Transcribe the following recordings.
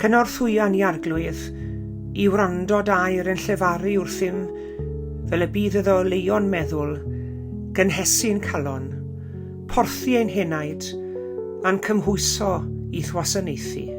Cynorthwya ni, Arglwydd, i wrando d'air yn llefaru wrthym fel y bydd iddo oleuo'n meddwl, gynhesu'n calon, porthi ein henaid, a'n cymhwyso i'th wasanaethu.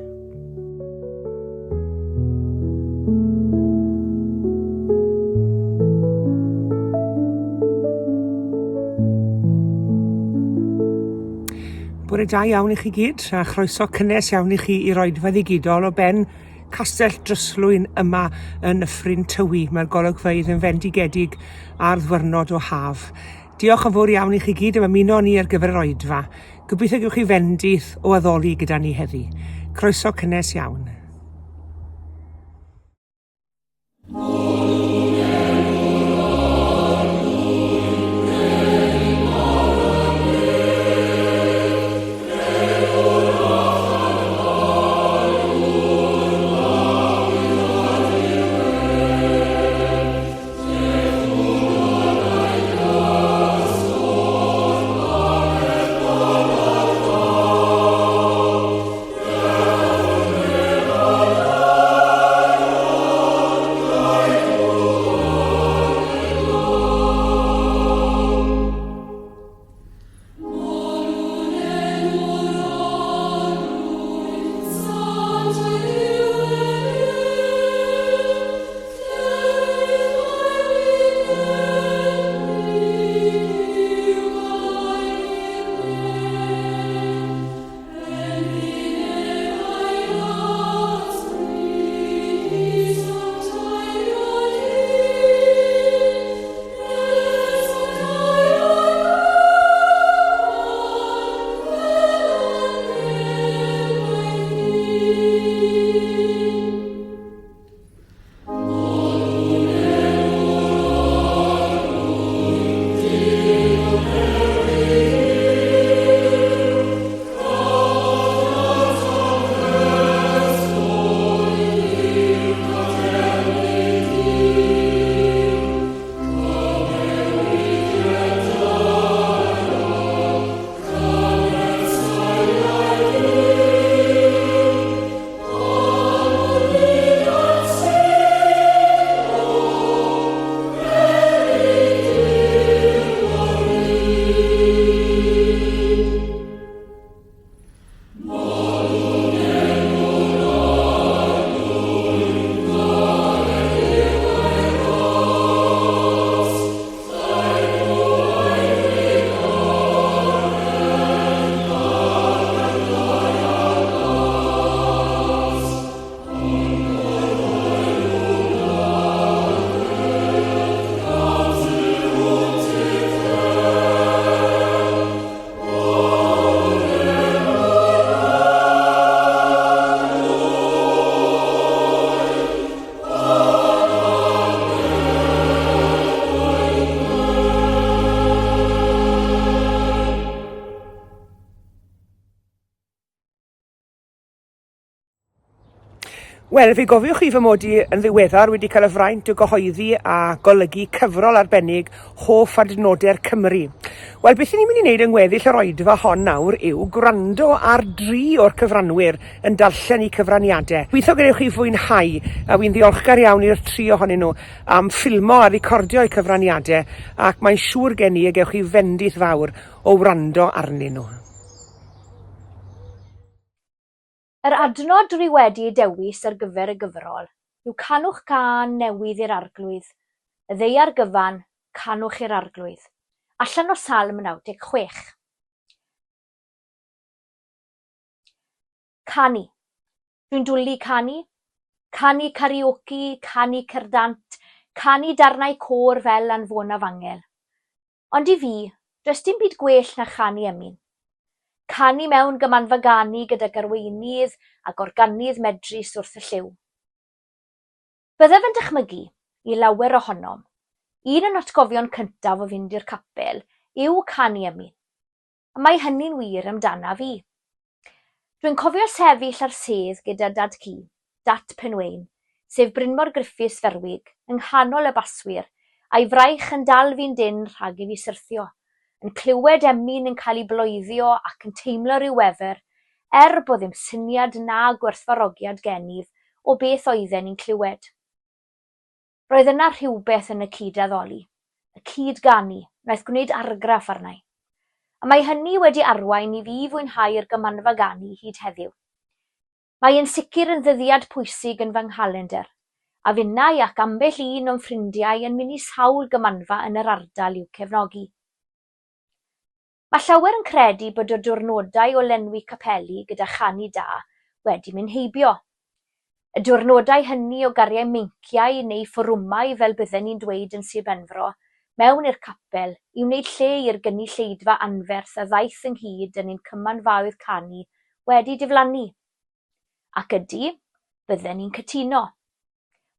Bore da iawn i chi gyd, a chroeso cynnes iawn i chi i Roedfa Ddigidol o ben Castell Dryslwyn yma yn Nyffryn Tywi. Mae'r golygfeydd yn fendigedig ar ddwyrnod o haf. Diolch yn fawr iawn i chi gyd am ymuno ni ar gyfer yr oedfa. Gobeithio gewch chi fendith o addoli gyda ni heddi. Croeso cynnes iawn. Wel, fe gofiwch chi fy mod i yn ddiweddar wedi cael y fraint o gyhoeddi a golygu cyfrol arbennig Hoff Adnodau'r Cymru. Wel, beth ni'n mynd i wneud yng ngweddill yr oedfa hon nawr yw gwrando ar dri o'r cyfranwyr yn darllen eu cyfraniadau. Gobeithio gwnewch chi fwynhau, a wi'n ddiolchgar iawn i'r tri ohonyn nhw am ffilmo a recordio eu cyfraniadau, ac mae'n siŵr gen i y gewch chi fendith fawr o wrando arnyn nhw. Yr adnod dwi wedi ei dewis ar gyfer y gyfrol yw Canwch gân newydd i'r Arglwydd, y ddaear gyfan, canwch i'r Arglwydd, allan o Salm 96. Canu. Dwi'n dwlu canu. Canu karaoke, canu cerddant, canu darnau côr fel Anfona Fangel. Ond i fi, does dim byd gwell na chanu emyn. Canu mewn gymanfa ganu gydag arweinydd ac organydd medrus wrth y llyw. Byddaf yn dychmygu, i lawer ohonom, un o'n atgofion cyntaf o fynd i'r capel yw canu emyn. A mae hynny'n wir amdanaf i. Dwi'n cofio sefyll ar sedd gyda Dad-cu, Dat Penwein, sef Brynmor Griffiths Ferwig, yng nghanol y baswyr, a'i fraich yn dal fi'n dynn rhag i fi syrthio, yn clywed emyn yn cael ei bloeddio ac yn teimlo rhyw wefr, er bod ddim syniad na gwerthfawrogiad gennyf o beth oedden ni'n clywed. Roedd yna rhywbeth yn y cyd-addoli, y cyd-ganu, wnaeth gwneud argraff arna i. A mae hynny wedi arwain i fi fwynhau'r Gymanfa Ganu hyd heddiw. Mae yn sicr yn ddyddiad pwysig yn fy nghalendr, a finnau ac ambell un o'm ffrindiau yn mynd i sawl gymanfa yn yr ardal i'w cefnogi. Mae llawer yn credu bod y diwrnodau o lenwi capeli gyda chanu da wedi mynd heibio. Y diwrnodau hynny o gariau meinciau neu fforwmau fel bydden ni'n dweud yn Sir Benfro, mewn i'r capel i wneud lle i'r gynulleidfa anferth a ddaeth ynghyd yn ein cymanfaoedd canu wedi diflannu. Ac ydy, bydden ni'n cytuno.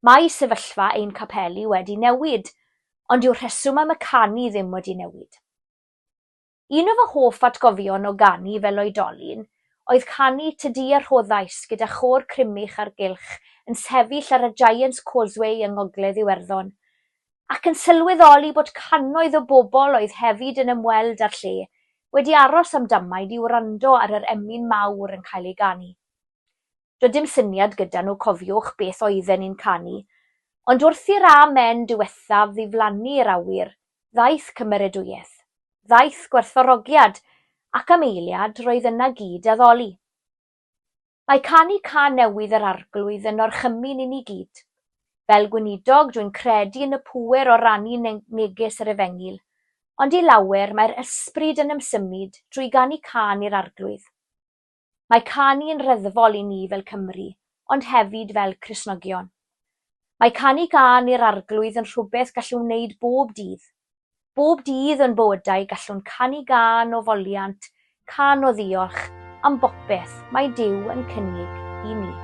Mae sefyllfa ein capeli wedi newid, ond dyw'r rheswm am y canu ddim wedi newid. Un o fy hoff atgofion o ganu fel oedolyn oedd canu Tydi a Rhoddais gyda chôr Crymych a'r Gylch yn sefyll ar y Giant's Causeway yng Ngogledd Iwerddon, ac yn sylweddoli bod cannoedd o bobl oedd hefyd yn ymweld â'r lle wedi aros am damaid i wrando ar yr emyn mawr yn cael ei ganu. Doedd dim syniad gyda nhw, cofiwch, beth oedden ni'n canu, ond wrth i'r amen diwethaf ddiflannu i'r awyr, ddaeth cymeradwyaeth, ddaeth gwerthfawrogiad, ac am eiliad roedd yna gyd-addoli. Mae canu cân newydd yr Arglwydd yn orchymyn i ni gyd. Fel gweinidog, dwi'n credu yn y pŵer o rannu neges yr Efengyl, ond i lawer mae'r ysbryd yn ymsymud drwy ganu cân i'r Arglwydd. Mae canu yn reddfol i ni fel Cymry, ond hefyd fel Cristnogion. Mae canu gân i'r Arglwydd yn rhywbeth gallwn wneud bob dydd. Bob dydd o'n bywydau gallwn canu gân o foliant, cân o ddiolch am bopeth mae Duw yn cynnig i ni.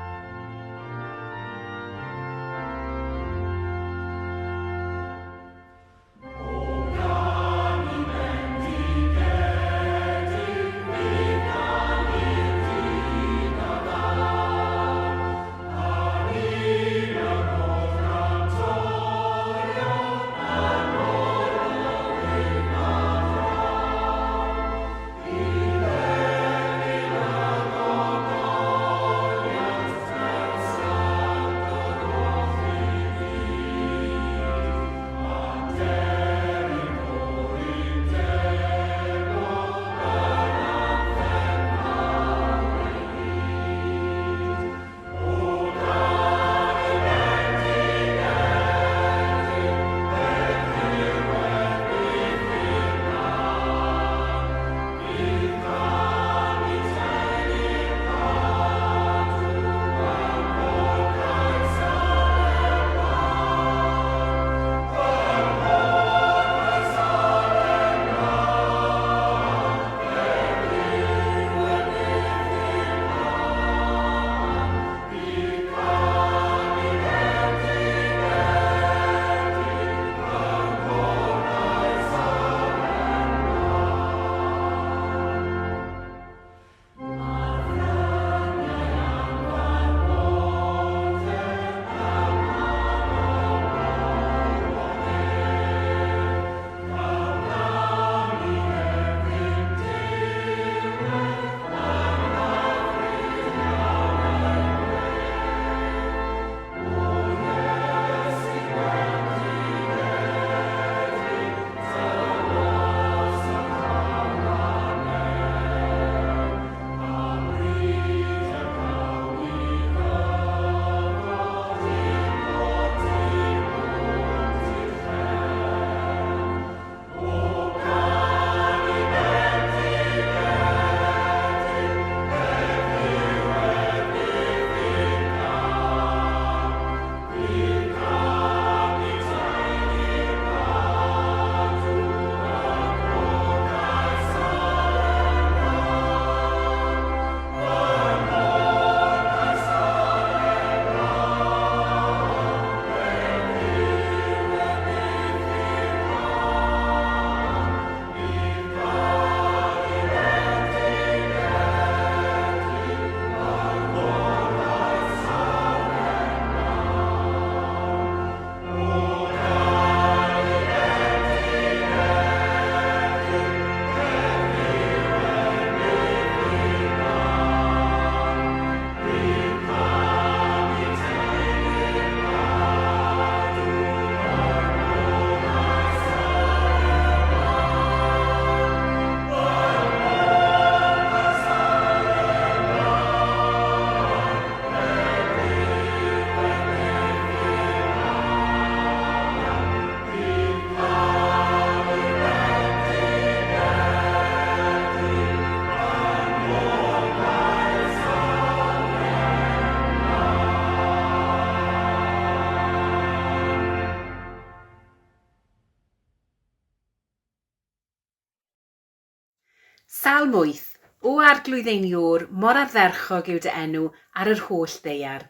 Salm 8, O Arglwydd ein Iôr, mor ardderchog yw dy enw ar yr holl ddaear.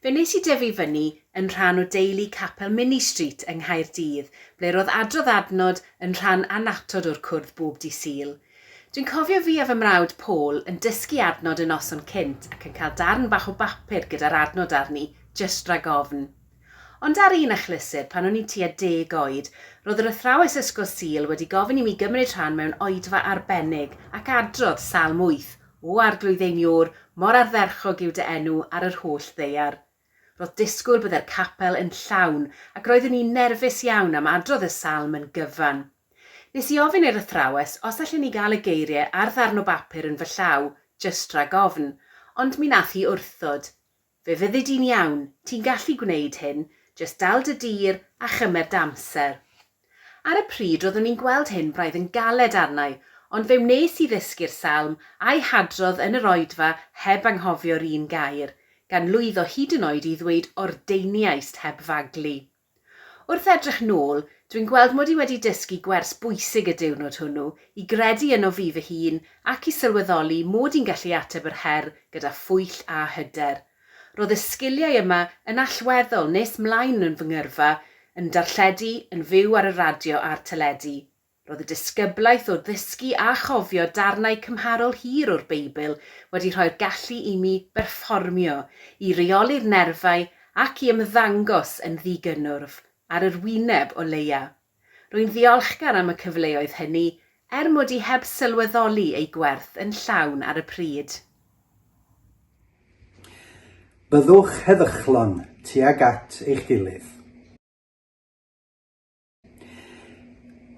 Fe wnes i dyfu fyny yn rhan o deulu Capel Minny Street yng Nghaerdydd, ble roedd adrodd adnod yn rhan annatod o'r cwrdd bob dydd Sul. Dwi'n cofio fi a fy mrawd Paul yn dysgu adnod y noson cynt ac yn cael darn bach o bapur gyda'r adnod arni, jyst rhag ofn. Ond ar un achlysur, pan o'n i'n tua deg oed, roedd yr athrawes Ysgol Sul wedi gofyn i mi gymryd rhan mewn oedfa arbennig ac adrodd Salm 8, O Arglwydd ein Iôr, mor ardderchog yw dy enw ar yr holl ddaear. Roedd disgwyl bydde'r capel yn llawn ac roeddwn i'n nerfus iawn am adrodd y salm yn gyfan. Nes i ofyn i'r athrawes os allen i gael y geiriau ar ddarn o bapur yn fy llaw, jyst rhag ofn, ond mi nath hi wrthod. Fe fyddi di'n iawn, ti'n gallu gwneud hyn, jyst dal dy dir a chymer dy amser. Ar y pryd roeddwn i'n gweld hyn braidd yn galed arnai, ond fe wnes i ddysgu'r salm a'i hadrodd yn yr oedfa heb anghofio'r un gair, gan lwyddo hyd yn oed i ddweud ordeiniaist heb faglu. Wrth edrych nôl, dwi'n gweld mod i wedi dysgu gwers bwysig y diwrnod hwnnw, i gredu yno fi fy hun ac i sylweddoli mod i'n gallu ateb yr her gyda phwyll a hyder. Roedd y sgiliau yma yn allweddol nes mlaen yn fy ngyrfa, yn darlledu, yn fyw ar y radio a'r teledu. Roedd y disgyblaeth o ddysgu a chofio darnau cymharol hir o'r Beibl wedi rhoi'r gallu i mi berfformio, i reoli'r nerfau ac i ymddangos yn ddi-gynnwrf, ar yr wyneb o leia'. Rwy'n ddiolchgar am y cyfleoedd hynny, er mod i heb sylweddoli eu gwerth yn llawn ar y pryd. Byddwch heddychlon tuag at eich gilydd.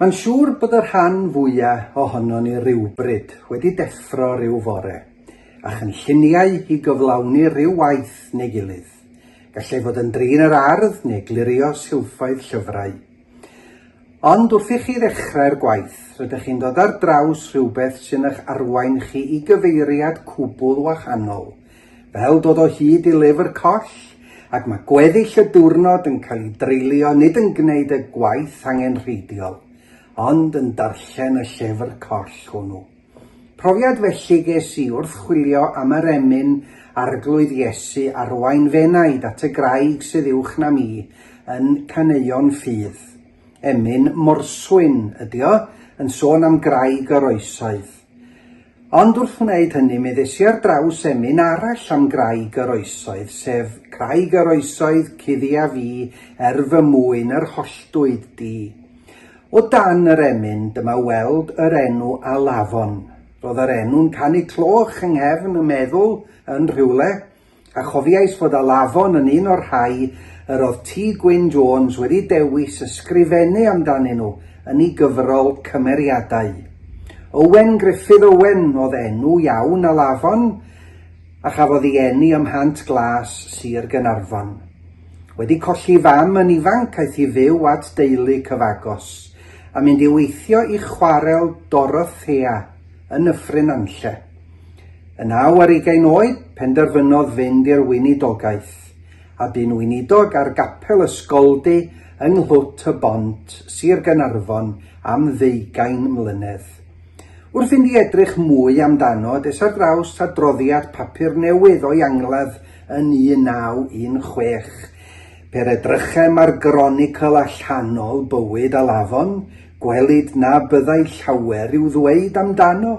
Mae'n siŵr bod y rhan fwya ohonon ni rywbryd wedi deffro ryw fore, a chynlluniau i gyflawni rhyw waith neu gilydd. Gallai fod yn drin yr ardd neu glirio silffoedd llyfrau. Ond wrth i chi ddechrau'r gwaith, rydych chi'n dod ar draws rhywbeth sy'n eich arwain chi i gyfeiriad cwbl wahanol. Fel dod o hyd i lyfr coll, ac mae gweddill y diwrnod yn cael ei dreulio nid yn gwneud y gwaith angenrheidiol, ond yn darllen y llyfr coll hwnnw. Profiad felly ges i wrth chwilio am yr emyn Arglwydd Iesu arwain f'enaid at y graig sydd uwch na mi yn Caneuon Ffydd. Emyn morswyn ydi o, yn sôn am graig yr oesoedd. Ond wrth wneud hynny, mi ddes i ar draws emyn arall am Graig yr Oesoedd, sef Craig yr Oesoedd, cuddia fi, er fy mwyn yr holltwyd di. O dan yr emyn, dyma weld yr enw Alafon. Roedd yr enw'n canu cloch yng nghefn y meddwl yn rhywle. A chofiais fod Alafon yn un o'r rhai yr oedd T. Gwyn Jones wedi dewis ysgrifennu amdanyn nhw yn ei gyfrol Cymeriadau. Owen Gruffydd Owen oedd enw iawn Alafon, a chafodd ei eni ym Mhant Glas, Sir Gaernarfon. Wedi colli fam yn ifanc, aeth i fyw at deulu cyfagos, a mynd i weithio i chwarel Dorothea yn Nyffryn Nantlle. Yn naw ar ugain oed, penderfynodd fynd i'r weinidogaeth, a bu'n weinidog ar gapel Ysgoldy yng Nghlwt y Bont, Sir Gaernarfon, am ddeugain mlynedd. Wrth fynd i edrych mwy amdano, des ar draws adroddiad papur newydd o'i angladd yn 1916. Pe'r edrychem ar gronicl allanol bywyd Alafon, gwelid na byddai llawer i'w ddweud amdano.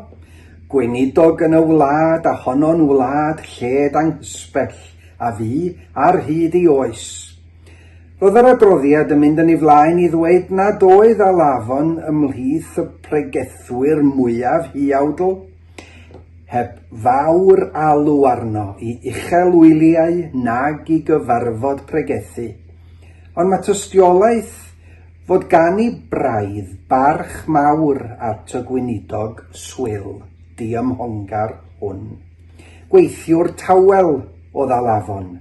Gweinidog yn y wlad a honno'n wlad lled anghysbell a fu ar hyd ei oes. Roedd yr adroddiad yn mynd yn ei flaen i ddweud nad oedd Alafon ymhlith y pregethwyr mwyaf huawdl, heb fawr alw arno i uchel wyliau nag i gyfarfod pregethu. Ond mae tystiolaeth fod gan ei braidd barch mawr at y gweinidog swil diymhongar hwn. Gweithiwr tawel oedd Alafon,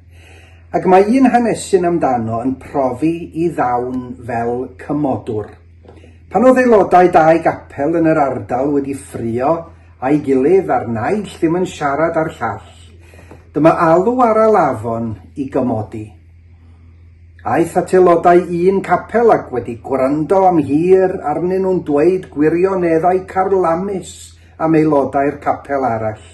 ac mae un hanesyn amdano yn profi i ddawn fel cymodwr. Pan oedd aelodau dau gapel yn yr ardal wedi ffrio â'i gilydd a'r naill ddim yn siarad â'r llall, dyma alw ar Alafon i gymodi. Aeth at aelodau un capel ac wedi gwrando am hir arnyn nhw'n dweud gwirioneddau carlamus am aelodau'r capel arall.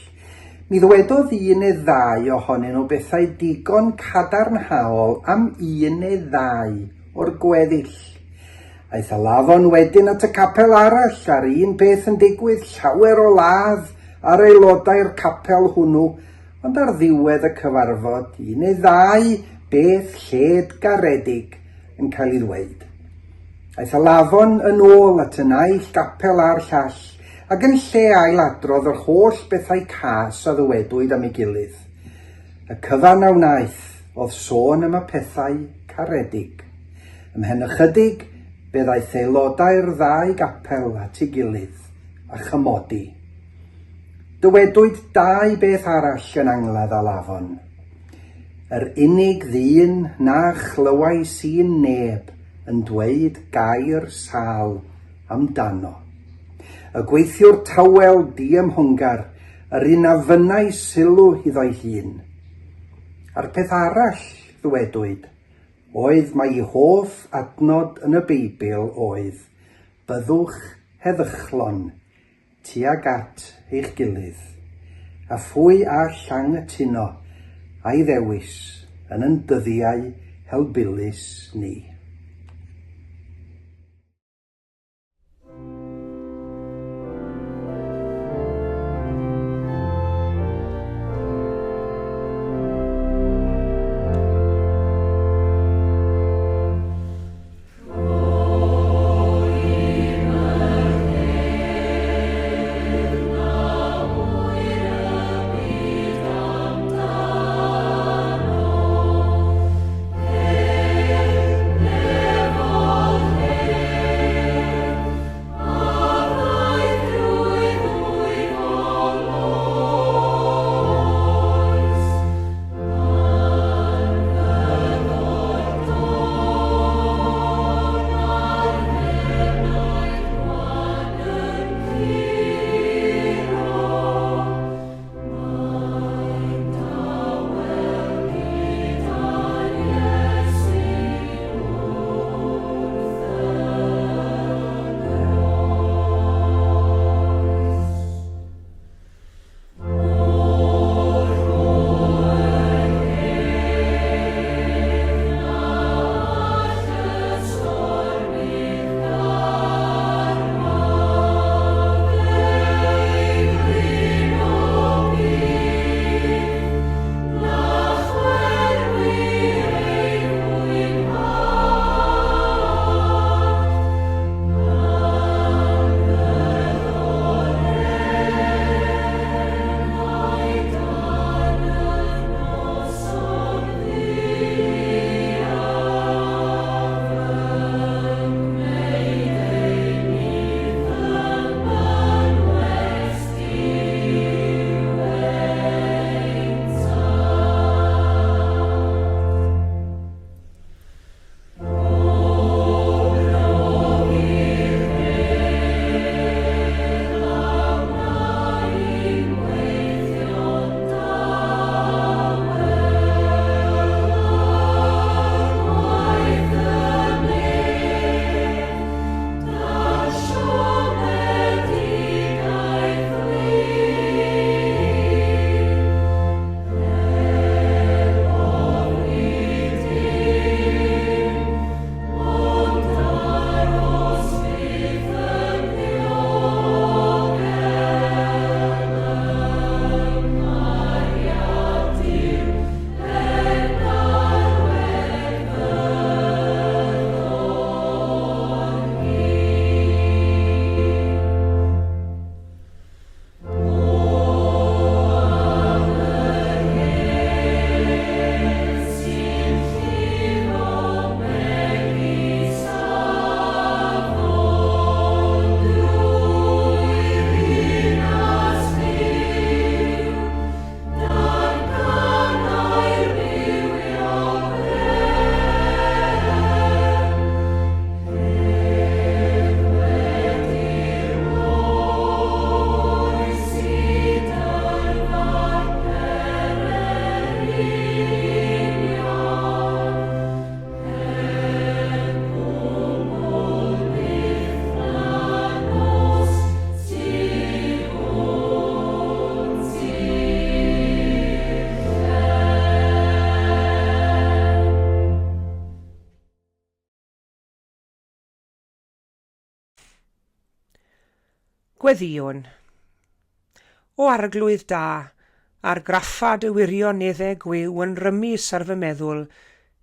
Mi ddwedodd un neu ddau ohonyn nhw bethau digon cadarnhaol am un neu ddau o'r gweddill. Aeth Alafon wedyn at y capel arall a'r un peth yn digwydd, llawer o ladd ar aelodau'r capel hwnnw, ond ar ddiwedd y cyfarfod, un neu ddau beth lled garedig yn cael ei ddweud. Aeth Alafon yn ôl at y naill gapel a'r llall, ac yn lle ail-adrodd yr holl bethau cas a ddywedwyd am ei gilydd, y cyfan a wnaeth oedd sôn am y pethau caredig. Ymhen ychydig, fe ddaeth aelodau'r ddau gapel at ei gilydd a chymodi. Dywedwyd dau beth arall yn angladd Alafon. Yr unig ddyn na chlywais i neb yn dweud gair sâl amdano. Y gweithiwr tawel diymhongar, yr un na fynnai sylw iddo'i hun. A'r peth arall, ddywedwyd, oedd mai ei hoff adnod yn y Beibl oedd, Byddwch heddychlon tuag at eich gilydd, a phwy all anghytuno â'i ddewis yn yn dyddiau helbulus ni? Gweddïwn. O Arglwydd da, argraffa dy wirioneddau gwiw yn rymus ar fy meddwl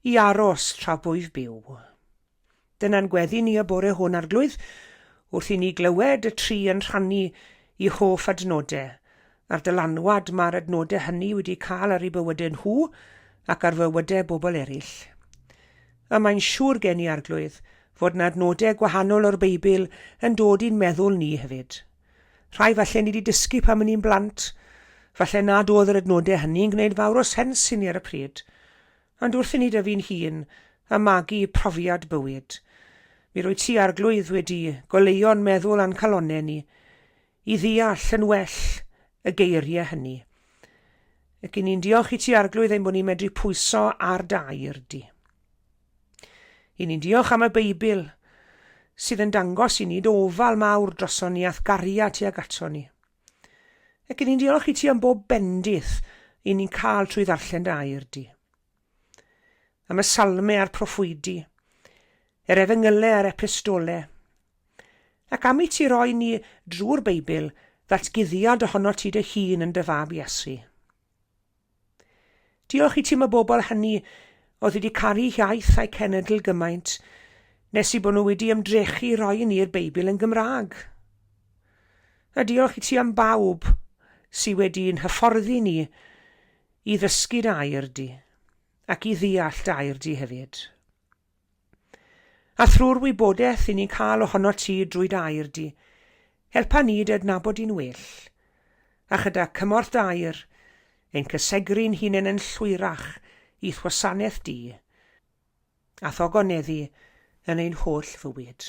i aros tra bwyf byw. Dyna'n gweddi ni y bore hwn, Arglwydd, wrth i ni glywed y tri yn rhannu i hoff adnodau, a'r dylanwad mae'r adnodau hynny wedi cael ar eu bywydau nhw ac ar fywydau bobl eraill. Y mae'n siŵr gen i, Arglwydd, fod 'na adnodau gwahanol o'r Beibl yn dod i'n meddwl ni hefyd. Rhai falle ni 'di dysgu pan o'n ni'n blant, falle nad oedd yr adnodau hynny'n gwneud fawr o sens i ni ar y pryd. Ond wrth i ni dyfu'n hŷn a magu profiad bywyd, mi rwyt ti, Arglwydd, wedi goleuo'n meddwl a'n calonnau ni i ddeall yn well y geiriau hynny. Ac i ni'n diolch i ti, Arglwydd, ein bod ni'n medru pwyso ar dy air di. I ni'n diolch am y Beibl sydd yn dangos i ni dy ofal mawr droson ni a'th gariad tuag ato ni. Ac i ni'n diolch i ti am bob bendith i ni'n cael trwy ddarllen dy air di. Am y salmau a'r proffwydi, yr efengylau a'r epistole, ac am i ti roi ni drwy'r Beibl ddatguddiad ohono ti dy hun yn dy fab Iesu. Diolch i ti am y bobl hynny oedd wedi caru hiaith a'i cenedl gymaint nes i bod nhw wedi ymdrechu i roi i ni'r Beibl yn Gymraeg. A diolch i ti am bawb sydd wedi'n hyfforddi ni i ddysgu dy air di ac i ddeall dy air di hefyd. A thrwy'r wybodaeth i ni'n cael ohono ti drwy dy air di, helpa ni dy adnabod di'n well, a chyda cymorth dy air, ein cysegru'n hunain yn llwyrach i'th wasanaeth di, a'th ogoneddu yn ein holl fywyd.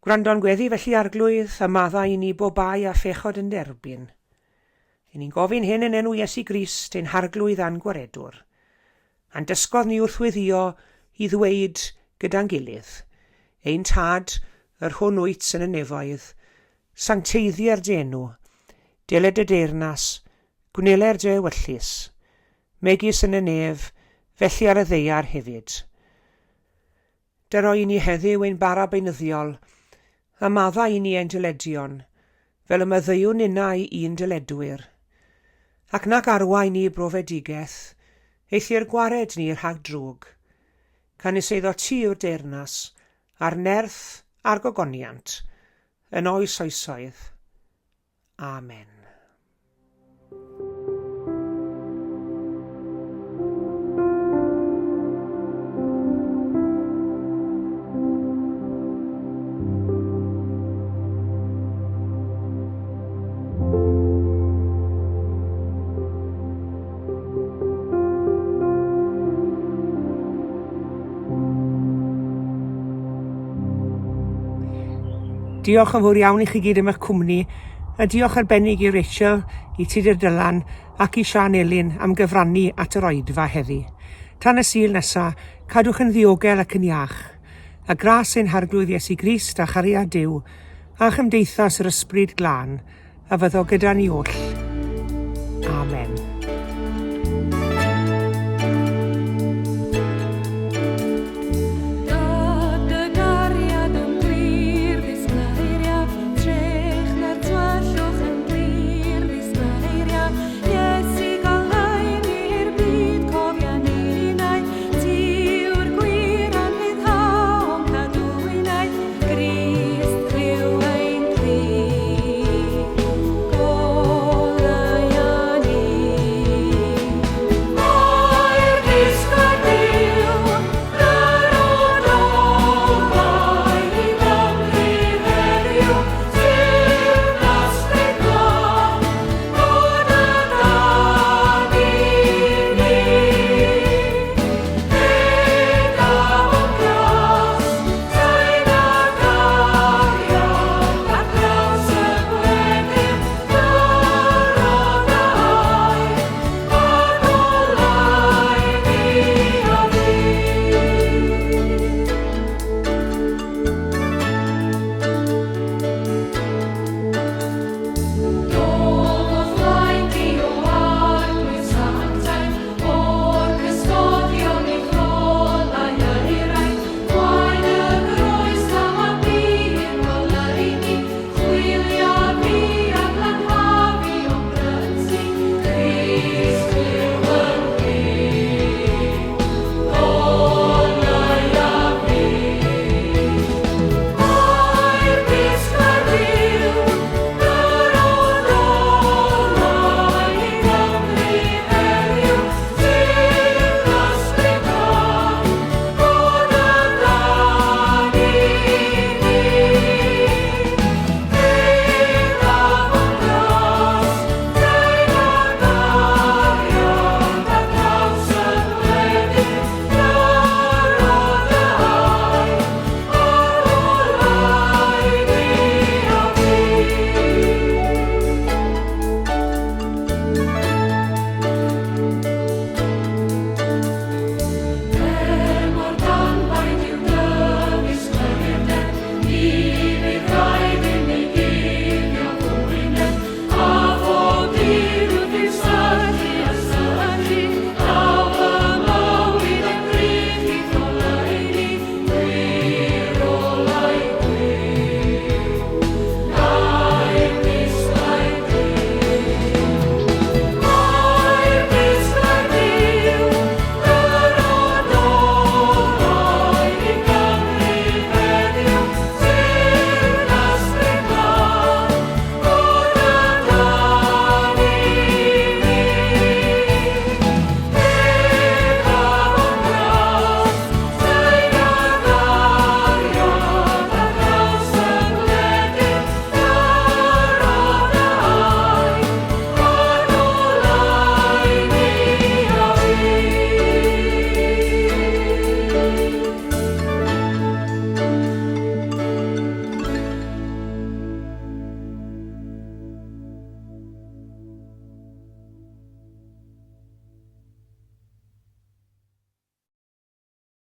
Gwrando'n gweddi felly, Arglwydd, a maddau i ni bob bai a phechod yn derbyn. I ni'n gofyn hyn yn enw Iesu Grist, ein Harglwydd a'n Gwaredwr. A'n dysgodd ni wrth weddïo i ddweud gyda'n gilydd, Ein Tad, yr hwn wyt yn y nefoedd, sancteiddier dy enw, deled dy deyrnas, gwneler dy ewyllys, megis yn y nef, felly ar y ddaear hefyd. Dero i ni heddiw ein bara beunyddiol, a maddau i ni ein dyledion, fel y maddeuwn ninnau i'n dyledwyr. Ac nac arwain ni i brofedigaeth, eithr gwared ni rhag drwg. Canys eiddo ti yw'r deyrnas, a'r nerth, a'r gogoniant, yn oes oesoedd. Amen. Diolch yn fawr iawn i chi gyd am eich cwmni, a diolch arbennig i Rachel, i Tudur Dylan ac i Siân Elin am gyfrannu at yr oedfa heddi. Tan y Sul nesa, cadwch yn ddiogel ac yn iach. A gras ein Harglwydd Iesu Grist a chariad Duw, a chymdeithas yr Ysbryd Glân, a fyddo gyda ni oll. Amen.